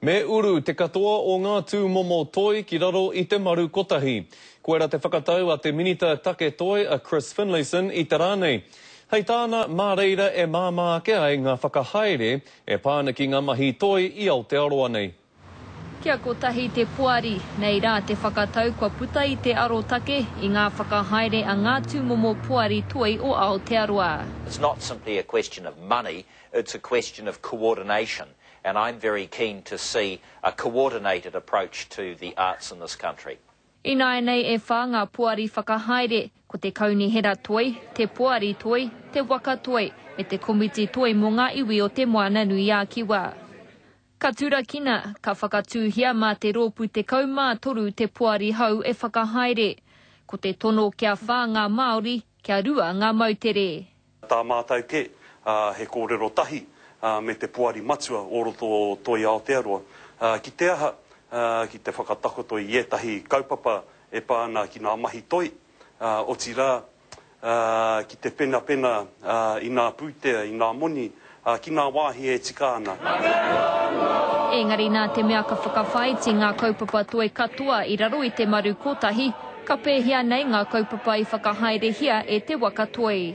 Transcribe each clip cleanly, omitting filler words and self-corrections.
Me uru te katoa o ngā tūmomo toi ki raro i te maru kotahi. Koira te whakatau a te Minita Take Toi a Chris Finlayson i te rā nei. Hei tāna, mā reira e māmā ake ai ngā whakahaere e pā ana ki ngā mahi toi i Aotearoa nei. Kia kotahi te poari, nei rā te whakatau kua puta i te arotake i ngā whakahaere a ngā tūmomo poari toi o Aotearoa. It's not simply a question of money, it's a question of coordination and I'm very keen to see a coordinated approach to the arts in this country. Ināianei e wha ngā poari whakahaere, ko te Kaunihera Toi, te Poari Toi, te Waka Toi, me te Komiti Toi mō ngā Iwi o Te Moana-nui-a-Kiwa. Ka turakina, ka whakatūhia mā te rōpū 13 te poari hou e whakahaere. Ko te tono kia wha ngā Māori, kia rua ngā moutere. Tā mātou kē, he kōrero tahi me te Poari Matua o roto o Toi Aotearoa. Ki te aha? Ki te whakatakoto i ētahi kaupapa e pā ana ki ngā mahi toi, otirā, ki te penapena i ngā pūtea, i ngā moni, ki ngā wāhi e tika ana. Engari nā te mea ka whakawhāiti ngā kaupapa toi katoa i raro i te maru kotahi, ka pēhea nei ngā kaupapa i whakahaerehia e te waka toi?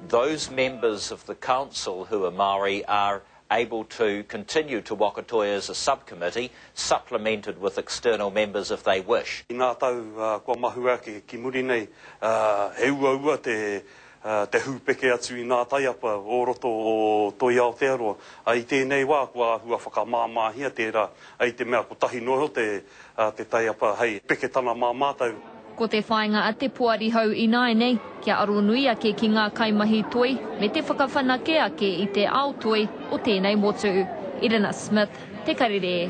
Those members of the council who are Māori are able to continue to Waka Toi as a subcommittee, supplemented with external members if they wish. I ngā tau kua mahue ake ki muri nei, he uaua te te hūpeke atu i ngā taiapa o roto o Toi Aotearoa. I tēnei wā kua āhua whakamāmāhia tērā i te mea kotahi noa iho te, te taiapa hei peketanga mā mātou. Ko te whāinga a te Poari hou ināianei, kia aronui ake ki ngā kaimahi toi me te whakawhanake ake i te ao toi o tēnei motu. Irina Smith, Te Karere.